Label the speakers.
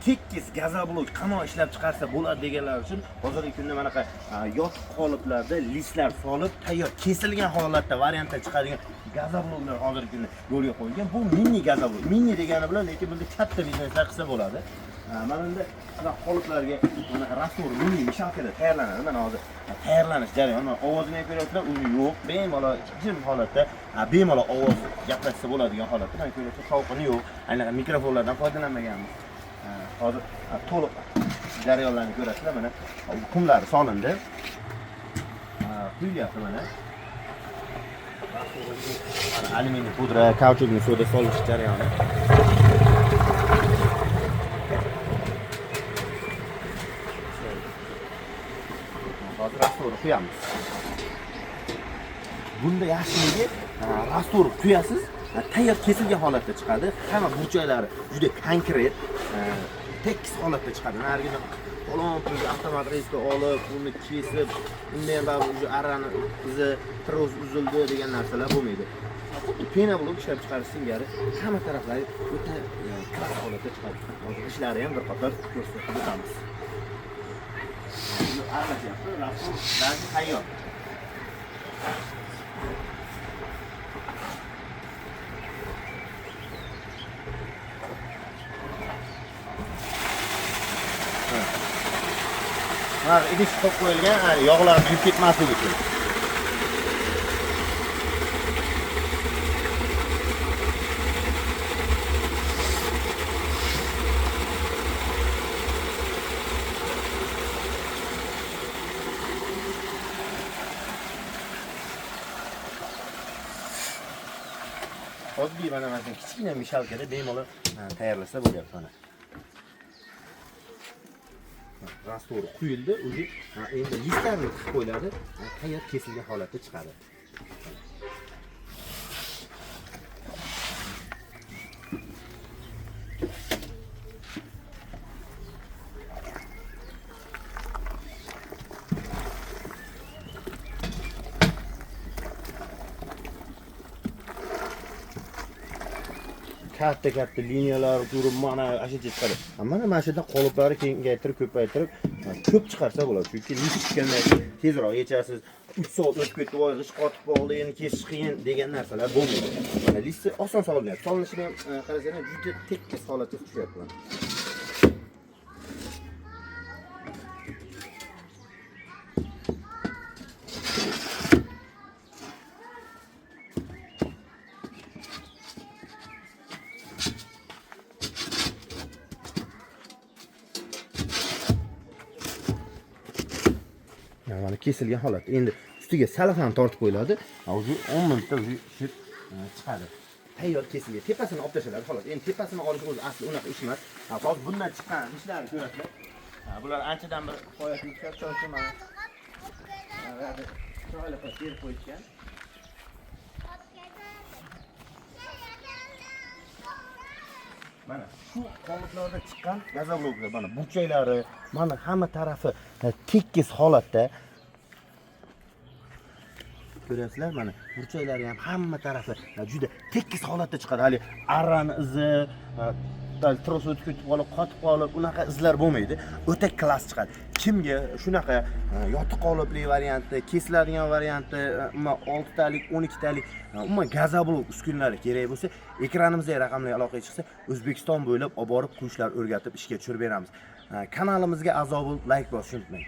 Speaker 1: Tekis gazoblok qanday ishlab chiqarsa bo'ladi deganlar uchun hozirgi kunda manaqa yotiq qoliplarda listlar solib tayyor kesilgan holatda variantda chiqadigan gazobloklar hozirgi kunda yo'lga qo'yilgan. Bu mini gazoblok. Mini degani bilan lekin bunda katta bizneslar qilsa bo'ladi. Mana bunda shunaqa qoliplarga mana rastor mini mishalkada tayyorlanadi. Mana hozir tayyorlanish jarayoni. Mana ovozini ham ko'ryapsizlar, uni yo'q. Bemalol jim holatda, bemalol ovoz gaplashsa bo'ladigan holatda. Mana ko'ryapsiz, shovqini yo'q. Anaqa mikrofonlardan foydalanmaganmiz. Hozir to'liq jarayonlarni ko'rasizlar. Mana qumlari solindi. Quyilyapti mana. Mana alyuminiy pudra, kauchukni suvda solish jarayoni. Hozir rastorni quyamiz. Bunda yaxshiligi, rastor quyasiz, tayyor kesilgan holatda chiqadi. Hamma burchaklari juda konkret, tekis holatda chiqadi. Narigini falon pulga avtomat reyska olib, uni kesib, unda ham baribir уже arrani izi, tros uzildi degan narsalar bo'lmaydi. Xuddi pena blok ishlab chiqarish singari hamma taraflari o'ta klass holatda chiqadi. Hozir ishlari ham bir qator ko'rsatib o'tamiz. Aralashyapti, rastor даже tayyor. Mana idish qo'yib qo'yilgan, yog'lar kuyib ketmasligi uchun. Oddiy mana shu kichkina mishalkada bemalol tayyorlasa bo'lyapti mana. Rastor quyildi, уже endi listlarni tiqib qo'yiladi, tayyor kesilgan holatda chiqadi. Katta-katta liniyalar turib mana ashuncha chiqadi. Mana shu yerdan qoliplari kengaytirib, ko'paytirib, ko'p chiqarsa bo'ladi. Chunki list tushgandan keyin tezroq yechasiz. 3 soat o'tib ketdi, voy g'isht qotib qoldi, endi kesish qiyin degan narsalar bo'lmaydi. Mana listi oson solinyapti. Solinishini ham qarasanglar juda tekis holatda tushyapti. Mana kesilgan holat. Endi ustiga salafan tortib qo'yiladi. Уже 10 minutda уже pishib chiqadi. Tayyor kesilgan. Tepasini olib tashlanadi xolos. Endi tepasini olish o'zi asli unaqa ish emas. Hozir bundan chiqqan ishlarni ko'rasizlar. Bular anchadan bir qoyatni chiqarib mana. Chiroyli qilib terib qo'yishgan. Mana shu qoliplarda chiqqan gazobloklar, mana burchaklari, mana hamma tarafi tekis holatda. Ko'ryapsizlar, mana burchaklari ham hamma tarafi juda tekis holatda chiqadi. Hali arrani izi, tros o'tib ketib qolib, qotib qolib, unaqa izlar bo'lmaydi. O'ta klass chiqadi. Kimga shunaqa yotiq qolipli varianti, kesiladigan varianti, umuman 6 talik, 12 talik, umuman gazoblok uskunalari kerak bo'lsa, ekranimizdagi raqamli aloqaga chiqsa, O'zbekiston bo'ylab olib borib quyishlar o'rgatib ishga tushirib beramiz. Kanalimizga a'zo bo'lib, like bosishni unutmang.